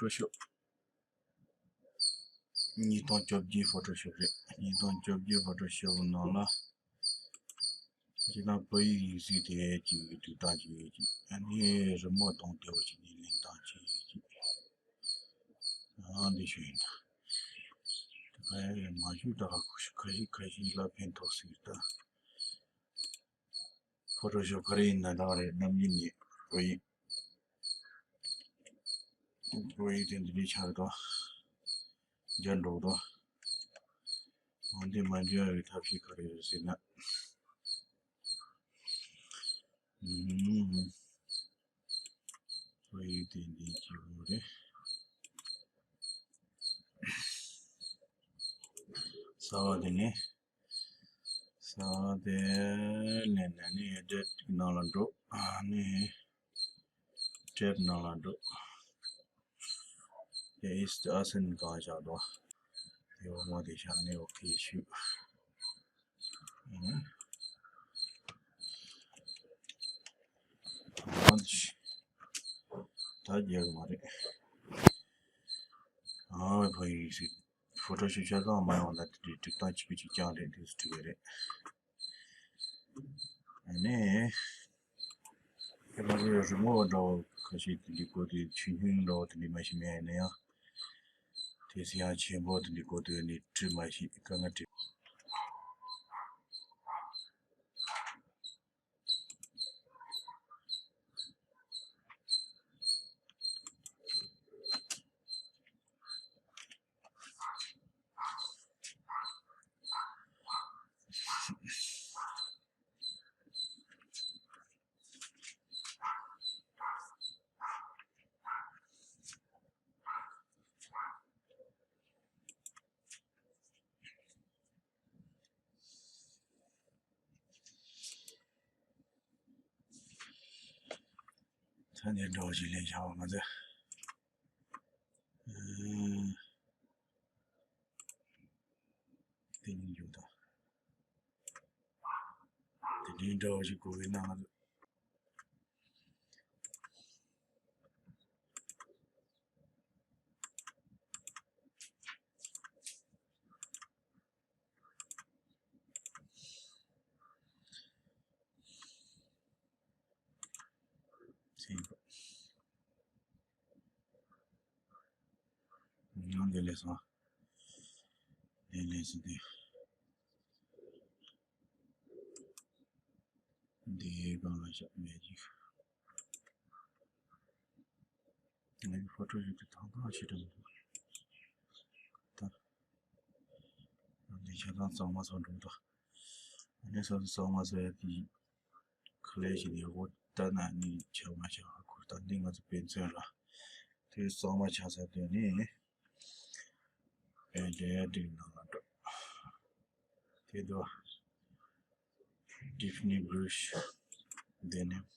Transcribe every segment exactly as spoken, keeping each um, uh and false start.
ཕོ་ཊོ་ཤོབ། ཉིས་སྟོང་བཅོ་བརྒྱད་ཕོ་ཊོ་ཤོབ་རེད། ཉིས་སྟོང་བཅོ་བརྒྱད་ཕོ་ཊོ་ཤོབ་ནང་ལ་སྤྱིར་བཏང་བོད་ཡིག་ཡིག་གཟུགས་དེ་ཅིག་སྒྲིག་སྟངས་ཅིག་ཡོད་ཅིག་ཨ་ནི་རི་མོ་གདོང་བདེ་བོ་ཞིག་ནས་ལེན་སྟངས་ཅིག་ཡོད་ཅིག་ཨ་འདི་ཞུ་ཡིན་ད། ད་མ་ཞུ་ད་ཁ་ཤས་ཁ་ཤས་ལ་ཕན་ཐོགས་སྲིད་ད། ཕོ་ཊོ་ཤོབ་ག་རེ་ཡིན་ན་ད་རེད། ནམ་རྒྱུན་ནས་བོད་ཡིག་བོད་ཡིག་དེ་འདི་འདྲའི་ཆགས་དང་། འཇར་འགྲོ་དང་། འོན་ཏེ་མ་འཇར་བའི་ཐབས་ཤེས་ག་རེ་རེད་ཟེར་ན། ཨུམ། བོད་ཡིག་དེ་འདི་གཅིག་པོ་རེད། གསར་བ་དེ་ནི། གསར་བ་དེ་ནས་ནས་ནི་ཨེ་ཌིཊ་ནང་ལ་འགྲོ། ཨ་ནི་ཊེབ་ནང་ལ་འགྲོ། དེ་ཨིས་ཨ་སན་གང་བཞག་འདུག་དེ་འོ་མ་དེ་བཞག་ནས་ཨོ་ཁེ་ཞུ། ཨ་ནི། ཨ་ནི། ད་རྒྱག་གི་མ་རེད། ཨ་བོད་ཡིག་ཟེར། ཕོ་ཊོ་ཤོབ་ཆ་ཚང་མ་ཡོང་ན་དེ་འདྲའི་སྒྲིག་སྟངས་གཅིག་པ་གཅིག་རྐྱང་རེད། དེ་སུ་འགྲིག་གི་རེད། ཨ་ནི། ཁྱེད་རང་ཚོའི་རི་མོ་འདྲ་བོ་ཁ་ཤས་དེ་འདྲའི་དགོས་དུས་ཆུང་ཆུང་འདྲ་བོ་དེ་འདྲའི་མ་ཤེས་མེད་ཡིན་ན་ཡང་། དེ་ཚོ་ཡང་ཆེན་པོ་དེ་འདྲའི་དགོས་དུས་ནི་བྲི་མ་ཤེས་དཀའ་ངལ་འཕྲད། ཐ་སྙད་འདྲ་བོ་ཞིག་ལེན་བྱ་བ་ང་ཚོ། ཨུམ། དེ་ཉིད་འཇུག་དང་། དེ་འདྲའི་འདྲ་བོ་ཞིག་དགོས་ཀྱི་ན་ང་ཚོ། ཡང་འདི་ལས་སོང་། འདི་ལས་སོང་། འདི། འདིའི་སྒང་ལ་བཞག་མེད་ཅིག་ངའི་ཕོ་ཊོ་ཞིག་གི་ཐང་ཐང་ཞིག་འགྲོ་འདུག་ད། འདི་ཆ་ཚང་གཙང་མ་བཟོ་འགྲོ་འདུག་ཨ་ནི་སོ་སོ་གཙང་མ་བཟོ་ཡ་དེ་ག་ལས་ཞིག་ནས་འོ་ད་ན་ནི་ཆ་མ་ཆ་ཧ་གོ་ད་འདི་ང་ཚོ་དཔེ་མཚོན་ལ་དེ་གཙང་མ་ཆ་ས་དེ་ནི་ཨེ་འདྲེ་ཡ་དེ་ནང་ལ་འགྲོ། དེ་དུ། Tiffany brush དེ་ནས་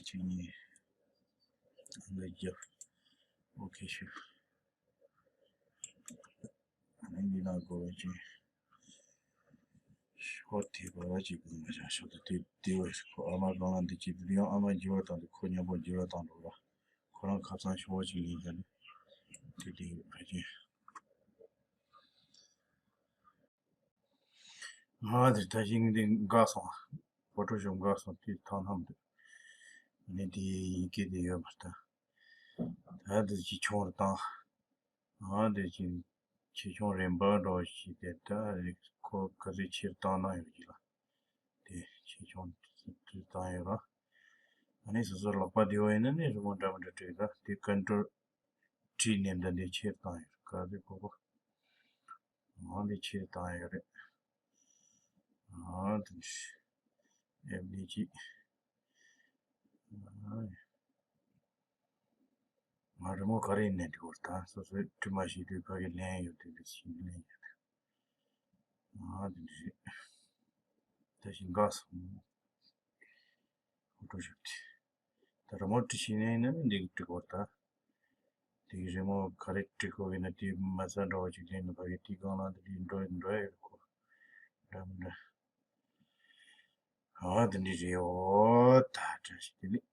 ཅི་ནི་ཨ་ནི་རྒྱབ། ཨོ་ཁེ་ཞུ། ཨ་ནི་འདི་ན་གོ་བ་ཅི་ཤོ་དེ་གོ་བ་ཅི་གོ་མ་བྱ་ཤོ་དེ་དེ་དེ་བས་ཁོ་ཨ་མ་གང་ལ་འདི་ཅི་འདི་ཡང་ཨ་མ་འགྱུར་བ་བཏང་དུ་ཁོ་མཉམ་པོ་འགྱུར་བ་བཏང་འགྲོ་ར། ཁོ་རང་ཁ་སང་ཤོ་བ་ཅིག་ཡིན་ཟེར་ནས་དེ་དེ་ཕལ་ཆེར། ང་དེ་ད་ཞིང་འདི་འགག་སོང་། ཕོ་ཊོ་ཤོབ་འགག་སོང་དེ་ཐང་ཐང་འདུག་ནི་དེ་ཡི་གེ་དེ་ཡོད་མ་རེད་ད། ད་དེ་ཅི་ཆུང་རུ་བཏང་། ང་དེ་ཅི་ཆེ་ཆུང་རིམ་པ་འགྲོ་ཞིག་དེ་ད་རིག་ཁོ་ག་ཚོད་ཆེར་བཏང་ན་ཡོད་ཀྱི་ལ། དེ་ཆེ་ཆུང་དེ་བཏང་ཡོད་ར། ཨ་ནི་སོ་སོ་ལག་པ་བདེ་བོ་ཡིན་ན་ནི་རི་མོ་འདྲ་མི་འདྲ་བྲིས་ད་དེ་ཀོན་ཊོལ་ཊི་ནེམ་ད་འདི་ཆེར་བཏང་ཡོད་ག་ཚོད་གོ་གོ། ང་འདི་ཕྱིར་བཏང་ཡོད་རེད། ང་འདི་ཨེབ་ལི་ཅི། ང་རི་མོ་ག་རེ་ཡིན་ནའི་འགྲིག་གོ་ད་སོ་སོའི་དྲི་མ་ཞིག་དུས་ཕ་གི་ལན་ཡོད་དུས་འདི་ཞིག་ལན་ཡོད་དུས། ང་འདི་འདྲི་རེད། ད་ཞིག་འགག་སོང་། ཕོ་ཊོ་ཤོབ་དེ། ད་རི་མོ་བྲི་ཤེས་ནའི་ཡིན་ན་འདི་གི་འགྲིག་གོ་ད། དེའི་རི་མོ་ག་རེ་བྲི་དགོས་ཡིན་ན་དེའི་མ་རྩ་འདྲ་བ་ཅིག་ལེན་ནས་ཕ་གི་དེའི་སྒང་ལ་འདི་འདྲའི་འགྲོ་འགྲོ་ཡ་ཡོད་གོ་འདྲ་མི་འདྲ། ཨ་འདི་འདྲ་རེད་འོ་ད་བཀྲ་ཤིས་བདེ་ལེགས།